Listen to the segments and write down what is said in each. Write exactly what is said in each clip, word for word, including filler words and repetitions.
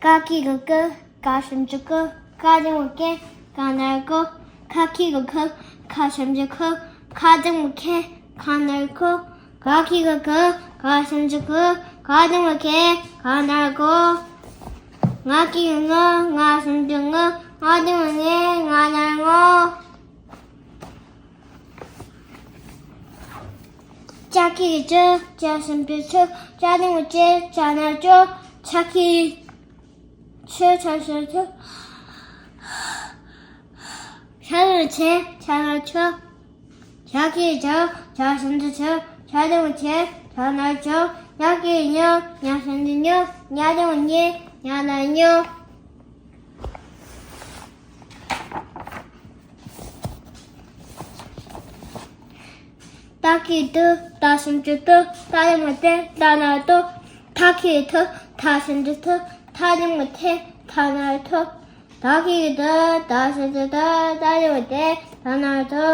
ཀ་གི་གུ་གུ། ག་ཞབས་ཀྱུ་གུ། ག་ལྡེ་མོ་གུ། ག་ན་རོ་གོ། ཁ་གི་གུ་ཁུ། ཁ་ཞབས་ཀྱུ་ཁུ། ཁ་ལྡེ་མོ་ཁེ། ཁ་ན་རོ་ཁོ། ག་གི་གུ་གུ། ག་ཞབས་ཀྱུ་གུ། ག་ལྡེ་མོ་གུ། ག་ན་རོ་གོ། ང་གི་གུ་ངུ། ང་ཞབས་ཀྱུ་ངུ། ང་ལྡེ་མོ་ངེ། ང་ན་རོ་ངོ། ཅ་གི་གུ་ཅུ། ཅ་ཞབས་ཀྱུ་ཅུ། ཅ་ལྡེ་མོ་ཅུ། ཅ་ན་རོ་ཅོ། ཆ་གི་ཆུ། ཆ་ཞབས་ཀྱུ་ཆུ། ཆ་ལྡེ་མོ་ཆེ། ཆ་ན་རོ་ཆོ། ཆ་གི་གུ་ཆོ། ཆ་ཞབས་ཀྱུ་ཆོ། ཆ་ལྡེ་མོ་ཆེ། ཆ་ན་རོ་ཆོ། ཉ་གི་གུ་ཉོ། ཉ་ཞབས་ཀྱུ་ཉོ། ཉ་ལྡེ་མོ་ཉེ། ཉ་ན་རོ་ཉོ། ཏ་གི་གུ་ཏུ། ཏ་ཞབས་ཀྱུ་ཏུ། ཏ་ལྡེ་མོ་ཏེ། ཏ་ན་རོ་ཏོ། ཐ་གི་གུ་ཐུ། ཐ་ཞབས་ཀྱུ་ཐུ། ཐ་ལྡེ་མོ་ཐེ། ཐ་ན་རོ་ཐོ། ད་གི་གུ་དི། ད་ཞབས་ཀྱུ་དི། ད་ལྡེ་མོ་དེ། ད་ན་རོ་དོ།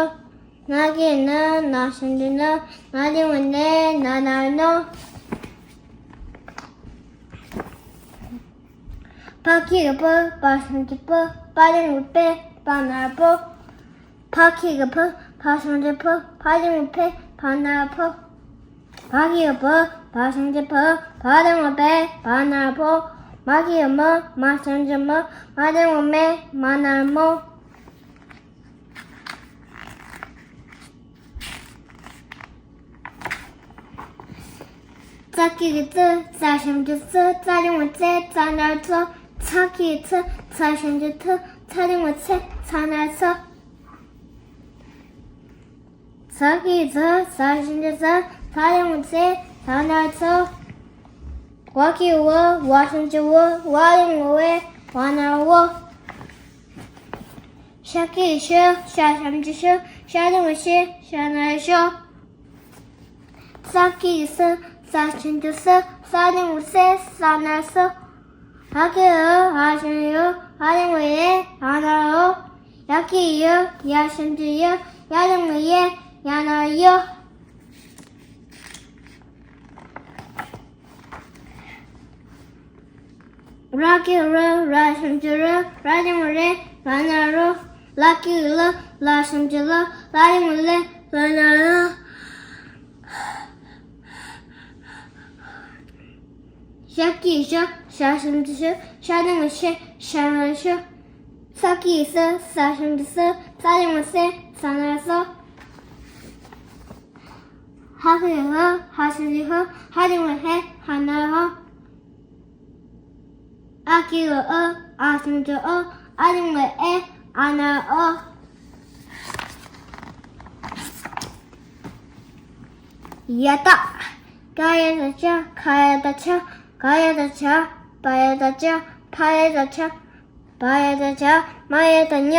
ན་གི་གུ་ནུ། ན་ཞབས་ཀྱུ་ནུ། ན་ལྡེ་མོ་ནེ། ན་ན་རོ་ནོ། པ་གི་གུ་པུ། པ་ཞབས་ཀྱུ་པུ། པ་ལྡེ་མོ་པེ། པ་ན་རོ་པོ། ཕ་གི་གུ་ཕུ། ཕ་ཞབས་ཀྱུ་ཕུ། ཕ་ལྡེ་མོ་ཕེ། ཕ་ན་རོ་ཕོ། བ་གི་གུ་བུ། བ་ཞབས་ཀྱུ་བུ། བ་ལྡེ་མོ་བེ། བ་ན་རོ་བོ། མ་གི་གུ་མུ། མ་ཞབས་ཀྱུ་མུ། མ་ལྡེ་མོ་མེ། མ་ན་རོ་མོ། ཙ་གི་གུ་ཙུ། ཙ་ཞབས་ཀྱུ་ཙུ། ཙ་ལྡེ་མོ་ཙེ། ཙ་ན་རོ་ཙོ། ཚ་གི་གུ་ཚུ། ཚ་ཞབས་ཀྱུ་ཚུ། ཚ་ལྡེ་མོ་ཚེ། ཚ་ན་རོ་ཚོ། ཚ་གི་གུ་ཚ། ཚ་ཞབས་ཀྱུ་ཚ། ཚ་ལྡེ་མོ་ཚེ། ཚ་ན་རོ་ཚོ། ཝ་གི་གུ་ཝུ། ཝ་ཞབས་ཀྱུ་ཝུ། ཝ་ལྡེ་མོ་ཝེ། ཝ་ན་རོ་ཝོ། ཤ་གི་གུ་ཤུ། ཤ་ཞབས་ཀྱུ་ཤུ། ཤ་ལྡེ་མོ་ཤེ། ཤ་ན་རོ་ཤོ། ས་གི་གུ་སུ། ས་ཞབས་ཀྱུ་སུ། ས་ལྡེ་མོ་སེ། ས་ན་རོ་སོ། འ་གི་གུ་འུ། འ་ཞབས་ཀྱུ་འུ། འ་ལྡེ་མོ་འེ། འ་ན་རོ་འོ། ཡ་གི་གུ་ཡུ། ཡ་ཞབས་ཀྱུ་ཡུ། ཡ་ལྡེ་མོ་ཡེ། ཡ་ན་རོ་ཡོ། ར་གི་གུ་རུ། ར་ཞབས་ཀྱུ་རུ། ར་ལྡེ་མོ་རེ། ར་ན་རོ་རོ། ལ་གི་གུ་ལུ། ལ་ཞབས་ཀྱུ་ལུ། ལ་ལྡེ་མོ་ལེ། ལ་ན་རོ་ལོ། ཞ་གི་གུ་ཤུ། ཤ་ཞབས་ཀྱུ་ཤུ། ཤ་ལྡེ་མོ་ཤེ། ཤ་ན་རོ་ཤོ། ས་གི་གུ་སུ། ས་ཞབས་ཀྱུ་སུ། ས་ལྡེ་མོ་སེ། ས་ན་རོ་སོ། ཧ་གི་གུ་ཧུ། ཧ་ཞབས་ཀྱུ་ཧུ། ཧ་ལྡེ་མོ་ཧེ། ཧ་ན་རོ་ཧོ། འ་གི་གུ་འུ། འ་ཞབས་ཀྱུ་འུ། འ་ལྡེ་མོ་འེ། འ་ན་རོ་འོ། ཡ་ཏ། ཀ་ཡ་ཏ་ཀྱ། ཁ་ཡ་ཏ་ཁྱ། ག་ཡ་ཏ་གྱ། བ་ཡ་ཏ་བྱ། ཕ་ཡ་ཏ་ཕྱ། བ་ཡ་ཏ་བྱ། མ་ཡ་ཏ་མྱ།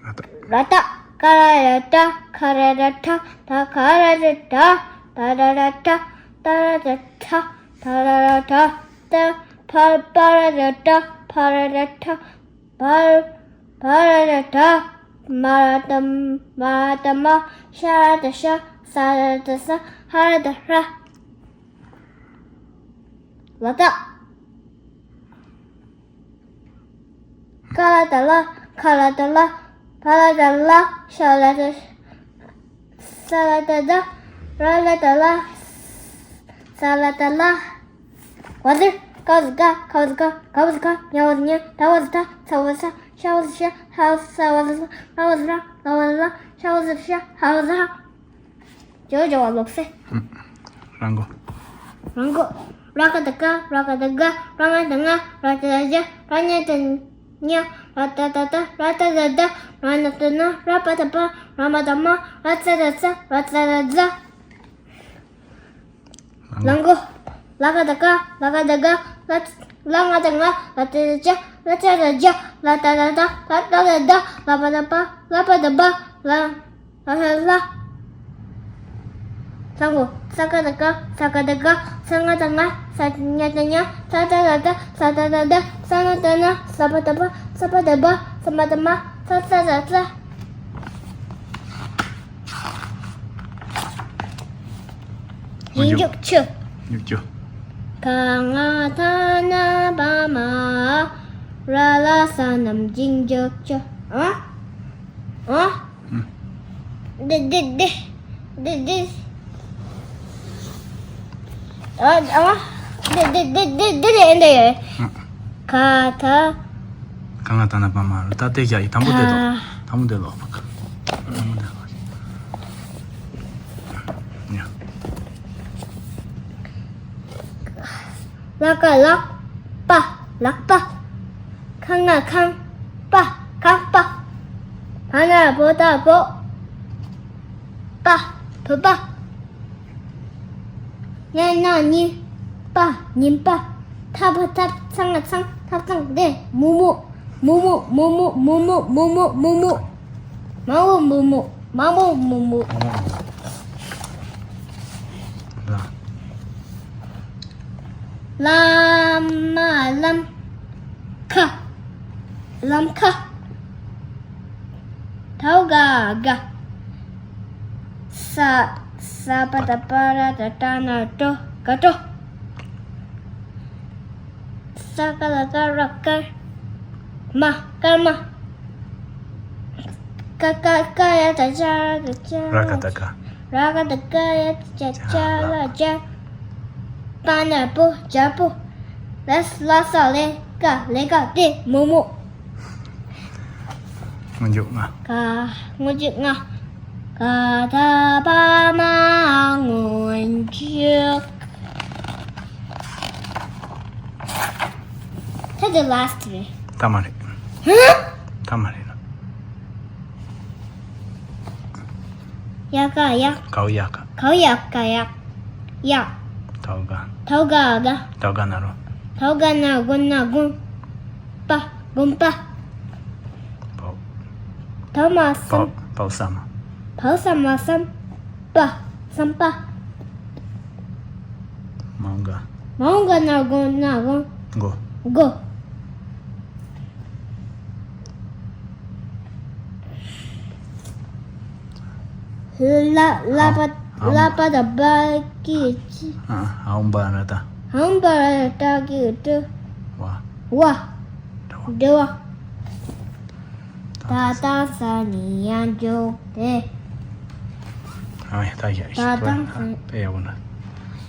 ར་ཏ། ར་ཏ། ཀ་ར་ཡ་ཀྲ། ཁ་ར་ཡ་ཀྲ། ད་ག་ར་ཏ་ད། ད་ར་ཏ་ཏྲ། ཏ་ར་ཏ་ཏྲ། ཏ་ར་ཏ་ཏྲ། ཏ། ཕ། པ་ར་ཏ་པྲ། ཕ་ར་ཏ་པྲ། བ། བ་ར་ཏ་བྲ། མ་ར་ཏ། མ་ར་ཏ་མྲ། ཤ་ར་ཏ་ཤྲ། ས་ར་ཏ་སྲ། ཧ་ར་ཏ་ཧྲ། ལ་ཏ། ཀ་ལ་ཏ་ལ། ཁ་ལ་ཏ་ལ། བ་ལ་ཏ་བླ། ཤ་ལ་ཏ། ས་ལ་ཏ་སླ། ར་ལ་ཏ་རླ། ས་ལ་ཏ་སླ། བ་ཟེར། ཀ་བ་ཟེར་ཀ། ཁ་བ་ཟེར་ཁ། ག་བ་ཟེར་ག། ཉ་བ་ཟེར་ཉ། ད་བ་ཟེར་ད། ཚ་བ་ཟེར་ཚ། ཤ་བ་ཟེར་ཤ། ཧ་བ་ཟེར་ཧ། ས་བ་ཟེར་སླ། ར་བ་ཟེར་ར། ལ་བ་ཟེར་ལ། ཤ་བ་ཟེར་ཤ། ཧ་བ་ཟེར་ཧ། ཇོ་ཇོ་བ་ལོག་སེ། རང་གོ། རང་གོ། ར་ག་ཏ་ཀ། ར་ག་ཏ་ག། ར་ང་ཏ་ང་། ར་ཏ་ཏ་ཇ། ར་ཉ་ཏ་ཉ། ར་ཏ་ཏ་ཏ། ར་ཏ་ཏ་ཏ། ར་ན་ཏ་ན། ར་པ་ཏ་པ། ར་མ་ཏ་མ། ར་ཙ་ཏ་ཙ། ར་ཙ་ཏ་ཙ། ལ་མགོ། ལ་ག་ཏ་ཀ། ལ་ག་ཏ་ག། ལ། ལ་ང་ཏ་ང་། ལ་ཏ་ཏ་ཅ། ལ་ཅ་ཏ་ཅ། ལ་ཏ་ཏ་ཏ། ལ་ཏ་ཏ་ཏ། ལ་པ་ཏ་པ། ལ་པ་ཏ་པ། ལ། ལ་ལ་ལ། ས་མགོ། ས་ག་ཏ་སྐ། ས་ག་ཏ་སྐ། ས་ང་ཏ་ང་། ས་ཉ་ཏ་ཉ། ས་ཏ་ཏ་ཏ། ས་ཏ་ཏ་ཏ། ས་ན་ཏ་ན། ས་པ་ཏ་པ། ས་པ་ཏ་པ། ས་མ་ཏ་མ། ས་ཙ་ཏ་ཙ། ཡིན་རྒྱུག་ཆུ། ཡིན་རྒྱུག་ཆུ། ག་ང་ད་ན་བ། ར་ལ་ས་རྣམས་འགྱིང་འཇོག་ཅོ། ཨ། ཨ། འདི་འདི་འདི་འདི་འདི། ཨ། ཨ། འདི་འདི་འདི་འདི་འདི་རེད་འདི། ཨ། ཁ་ཐ། ག་ང་ད་ན་པ་མ་རུ་ད་ལྟའི་རྒྱ་ཡི་དང་པོ་དེ་ལོ། ཁ། དང་པོ་དེ་ལོ། དང་པོ་དེ་ལོ། ཡ། ལ་ཀ་ལག་པ། ལག་པ། ཁ་ང་ཁང་པ། ཁང་པ། བ་ན་བོ་ད་བོ། པ། བོད་པ། ཉ་ན་ཉི་པ། ཉིན་པ། ཐ་བ་ཐབ། ཚ་ང་ཚང་། ཐབ་ཚང་། དེ་མོ་མོ། མོ་མོ། མོ་མོ། མོ་མོ། མོ་མོ། མོ་མོ། མ་འོ་མོ་མོ། མ་འོ་མོ་མོ། ལ། ལ་མ་ལམ་ཁ། ལམ་ཁ། ད་འོག་ག་དགའ། ས། ས་པ་ད་པ་ར་ད་ཏྲ་ན་ཏྲོ། དགའ་སྤྲོ། ས་ཀ་ལ་ཀ་ར་སྐར་མ། སྐར་མ། ཀ་ཀ་ཀ་ཡ་ད་ཅ་ར་ད་ཅ། ར་ཀ་ད་ཀ། ར་ཀ་ད་ཀ་ཡ་ད་ཅ་ཅ་ལ་ཅ། པ་ན་པོ། ཇ་པོ། ལ་ས་ལ་ས་ལེ་ཀ། ལེ་ཀ། དེ་མོ་མོ། སྔོན་འཇུག་ལྔ། ག། སྔོན་འཇུག་ལྔ། ག་ད་པ་མ་སྔོན་འཇུག་ད་the last རེད། ད་མ་རེད། ཧ། ད་མ་རེད་ན། ཡ་ག་ཡ། གའོ་ཡ་ག། གའོ་ཡ་ག་ཡ། ཡ། དའོ་ག། དའོ་ག་ག། དའོ་ག་ན་རོ། དའོ་ག་ན་གོ་ན་དགོན། པ། དགོན་པ། པའོ། དའོ་མ་བསམ། པའོ་བསམ། པའོ་བསམ་མ་བསམ། པ། བསམ་པ། མའོ་ག། མའོ་ག་ན་གོ་ན་དགོན། མགོ། མགོ། ལ། ལ་པ། ཧའོ། ལ་པ་ད་བ་ཀི་ཅི། ཨ། ཧའོ་བ་ར་ད། ཧའོ་བ་ར་ད་ཀི་ཏི། བ། བ། འགྲེ་བ། འགྲེ་བ། ད་དང་ས་ནི་ཡང་འཇོག་སྟེ། ཨ་ཡ་ད་ཡ་ད་དང་ས་ནི། དཔེ་ཡག་པོ་འདུག